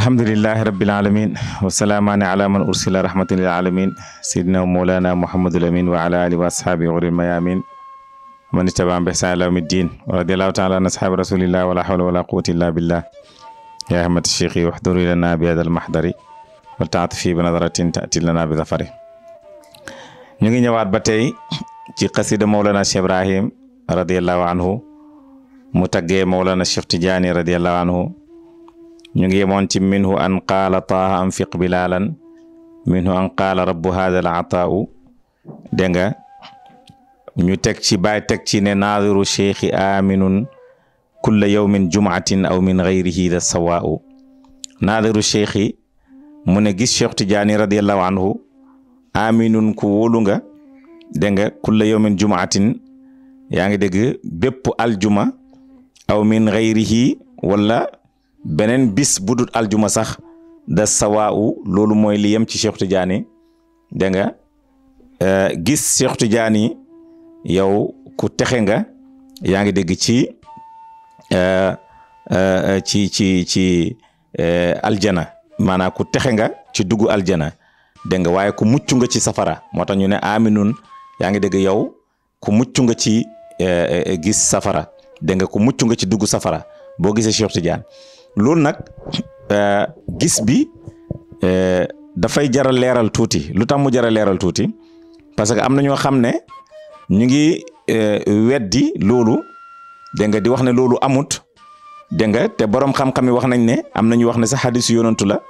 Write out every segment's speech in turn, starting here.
alhamdulillahi rabbil alamin wa salaamaani ala man ursila rahmatan lil alamin sayyidina mawlana muhammadul amin wa ala alihi wa ashabihi ghuril mayamin man ittaba bi ihsan ila yawmiddin wa radiyallahu ta'ala an ashabi rasulillah wala hawla wala quwwata illa billah ya ahmad shaykhi wahduri lana bi hadha al mahdari wa ta'atfi bi nadratin ta'ti lana bi zafari. ñu ngi ñëwaat ba tey ci qasida mawlana Cheikh Ibrahim radiyallahu anhu mu taggee mawlana Cheikh Tidiane radiyallahu anhu. ñu ngi yemoon ci minhu an qaala taaha anfiq bilalan minhu an qaala rabbu hadha al ataa'u dégg nga ñu teg ci baay teg ci ne naadiru cheikhi aminun kulla yawmin jum'atin aw min ghayrihi da sawaa'u. naadiru cheikhi mu ne gis Cheikh Tidiane radiyallahu anhu aminun ku wóolu nga dégg nga kulla yawmin jum'atin yaa ngi dégg bépp aljuma aw min ghayrihi wala beneen bis bu dul aljuma sax da sawaawu loolu mooy li yem ci Cheikh Tidiane dégg nga gis Cheikh Tidiane yow ku texe nga yaa ngi dégg ci aljana maanaam ku texe nga ci dugg aljana dégg nga waaye ku mucc nga ci safara moo tax ñu ne aminun yaa ngi dégg yow ku mucc nga ci gis safara dégg nga ku mucc nga ci dugg safara boo gisee Cheikh Tidiane. loolu nag gis bi dafay jaral leeral tuuti lu tax mu jaral leeral tuuti parce que am na ñoo xam ne ñu ngi weddi loolu dégg nga di wax ne loolu amut dégg nga te borom xam-xam yi wax nañ ne am na ñu wax ne sax hadisu yonantu la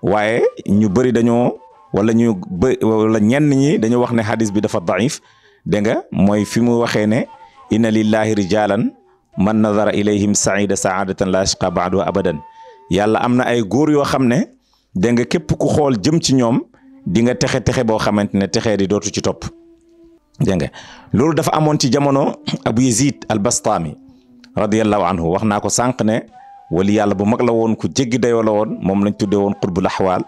waaye ñu bëri dañoo wala ñenn ñi dañoo wax ne hadis bi dafa daif dégg nga mooy fi mu waxee ne inna lillahi rijalan man nazara ilayhim saida saadatan la yashqa ba'du abadan yàlla am na ay góor yoo xam ne dégg nga képp ku xool jëm ci ñoom di nga texe boo xamante ne texee di dootu ci topp dégg nga loolu dafa amoon ci jamono Abu Yazid al-Bastami radiyallahu anhu wax naa ko sànq ne wali yàlla bu mag la woon ku jéggi dayoo la woon moom lañ tuddee woon qutbul ahwal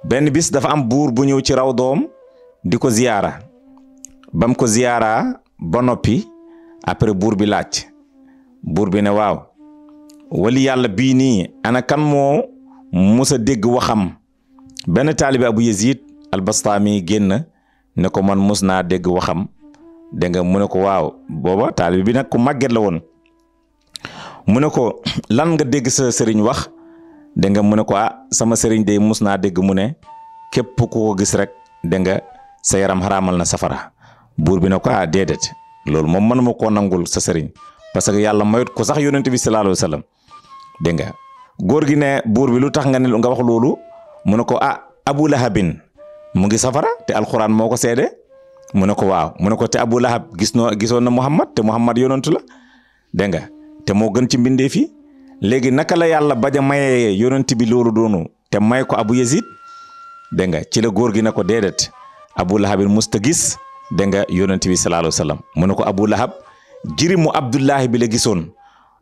benn bis dafa am buur bu ñëw ci raw doom di ko ziyaara bam ko ziyaara ba noppi après buur bi laaj buur bi ne waaw wali yàlla bii nii ana kan moo musa dégg waxam benn taalibi Abu Yazid al-Bastami génn ne ko man mus naa dégg waxam dégg nga mu ne ko waaw booba taalibi bi nag ku màgget la woon mu ne ko lan nga dégg sa sëriñ wax dégg nga mu ne ko sama sëriñ de mus naa dégg mu ne képp ku ko gis rek dégg nga sa yaram xaraamal na safara buur bi ne ko déedéet loolu moom mënuma koo nangul sa sëriñ parce que yàlla mayut ko sax yonent bi sallallahu alayhi wa sallam dégg nga góor gi ne buur bi lu tax nga wax loolu mu ne ko Abu Lahabin mu ngi safara te alquran moo ko seede mu ne ko waaw mu ne ko te Abu Lahab gisoon na Muhammad te Muhammad yonent la dégg nga te moo gën ci mbindee fi léegi naka la yàlla bañ a mayee yonent bi loolu doonu te may ko Abu Yazid dégg nga ci la góor gi ne ko déedéet Abu Lahabin musta gis dégg nga yonent bi sallallahu alayhi wa sallam mu ne ko Abu Lahab jirimu Abdullahi bi la gisoon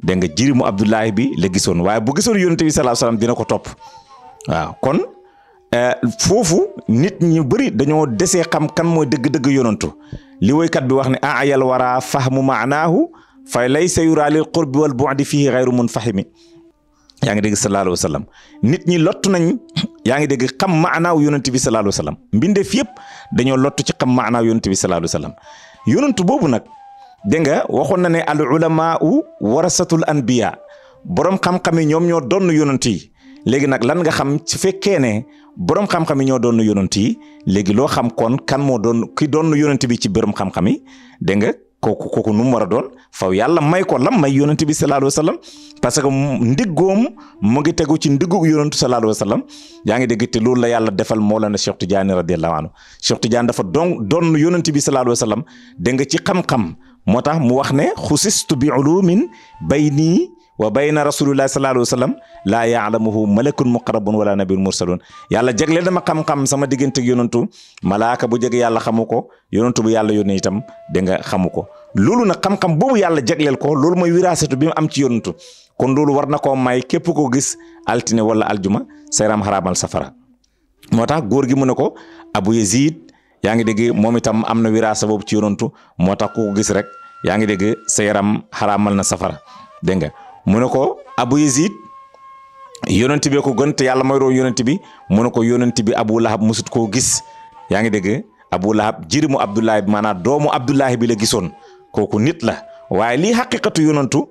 dégg nga jirimu Abdullahi bi la gisoon waaye bu gisoon yonent bi sallallahu alayhi wasallam dina ko topp waaw kon foofu nit ñu bëri dañoo desee xam kan mooy dëgg-dëgg yonantu li woykat bi wax ne ayal wara fahmu maanaahu fa laysa yura lil qurbi wal bu'di fihi ghayru munfahimi yaa ngi dégg sallallahu alayhi wasallam nit ñi lottu nañ yaa ngi dégg xam maanaaw yonent bi sallallahu alayhi wasallam mbindeef yëpp dañoo lottu ci xam maanaaw yonent bi sallallahu alayhi wasallam yonantu boobu nag dégg nga waxoon na ne al ulama warasatul anbiya borom xam-xam yi ñoom ñoo doon yonent yi léegi nag lan nga xam ci fekkee ne borom xam-xam yi ñoo doon yonent yi léegi loo xam kon kan moo doon ki doon yonent bi ci borom xam-xam yi dégg nga kooku nu mu war a doon faw yàlla may ko lam may yonent bi sallallahu alayhi wa sallam parce que ndiggoom mu ngi tegu ci ndiggu yonent sallallahu alayhi wa sallam yaa ngi dégg te loolu la yàlla defal Mawlana Cheikh Tidiane radiyallahu anhu Cheikh Tidiane dafa doon yonent bi sallallahu alayhi wa sallam dégg nga ci xam-xam moo tax mu wax ne xusistu bi ulumin bayni wa bayna rasulillahi sallallahu alayhi wa sallam laa yaalamuhu malakun muqarrabun wala nabiyyun mursalun yàlla jagleel dama xam-xam sama diggante ak yonantu malaaka bu jege yàlla xamu ko yonantu bu yàlla yónnee itam dégg nga xamu ko loolu nag xam-xam boobu yàlla jagleel ko loolu mooy wiraasatu bi mu am ci yonantu kon loolu war na koo may képp koo gis altine wala aljuma sayram xaraamal safara moo tax góor gi mu ne ko Abu Yazid yaa ngi dégg moom itam am na wiraasa boobu ci yonantu moo tax ku ko gis rek yaa ngi dégg sa yaram xaraamal na safara dégg nga mu ne ko Abu Yazid yonent bi ko gën te yàlla mooy doon yonent bi mu ne ko yonent bi Abu Lahab musut koo gis yaa ngi dégg Abu Lahab jirimu Abdullahi bi maanaam doomu Abdullahi bi la gisoon kooku nit la waaye lii xaqiqatu yonantu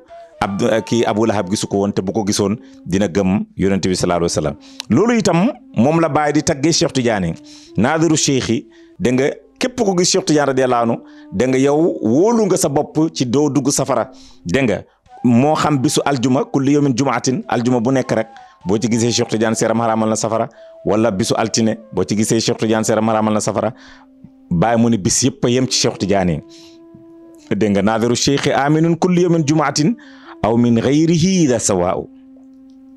kii Abu Lahab gisu ko woon te bu ko gisoon dina gëm yonent bi sallallahu alayhi wa sallam loolu itam moom la bàyyi di taggee Cheikh Tidiane naadiru cheikh yi da nga képp ko gis Cheikh Tidiane radiyallahu anhu da nga yow wóolu nga sa bopp ci doo dugg safara da nga moo xam bisu aljuma kulli yawmin jumaatin aljuma bu nekk rek boo ci gisee Cheikh Tidiane seeram xaraamal na safara wala bisu altine boo ci gisee Cheikh Tidiane seeram xaraamal na safara bàyyi mu ne bis yëpp a yem ci Cheikh Tidiane dégg nga naadiru cheikh aminun kulli yawmin jumaatin aw min ghayrihi la sawaaw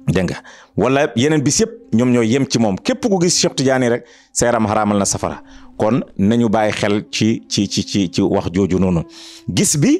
dégg nga wala yeneen bis yëpp ñoom ñooy yem ci moom képp ku gis Cheikh Tidiane rek seeram xaraamal na safara kon nañu bàyyi xel ci wax jooju noonu gis bi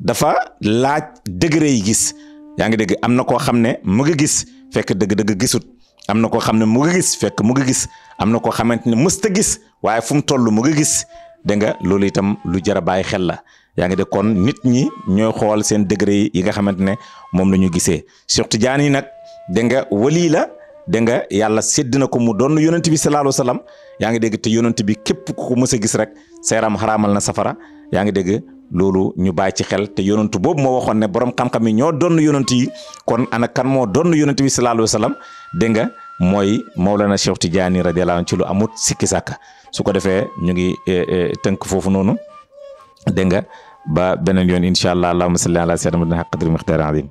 dafa laaj degré yi gis yaa ngi dégg am na koo xam ne mu ngi gis fekk dëgg-dëgg gisut am na koo xam ne mu ngi gis fekk mu ngi gis am na koo xamante ne mësta gis waaye fu mu toll mu ngi gis dégg nga loolu itam lu jar a bàyyi xel la yaa ngi dégg kon nit ñi ñooy xool seen degré yi nga xamante ne moom la ñu gisee Cheikh Tidiane yi nag dégg nga wali la dégg nga yàlla sédd na ko mu doon yonent bi sallallahu alayhi wa sallam yaa ngi dégg te yonent bi képp ku ko mës a gis rek seeram xaraamal na safara yaa ngi dégg loolu ñu bàyyi ci xel te yonent boobu moo waxoon ne borom xam-xam yi ñoo doon yonent yi kon ana kan moo doon yonent bi sallallahu alayhi wa sallam dégg nga mooy Mawlana Cheikh Tidiane radiyallahu anhu ci lu amut sikki sàkka su ko defee ñu ngi tënk foofu noonu dégg nga ba beneen yoon incha allah allahumma salli ala sayyidina Muhammad qadri miqdaar azim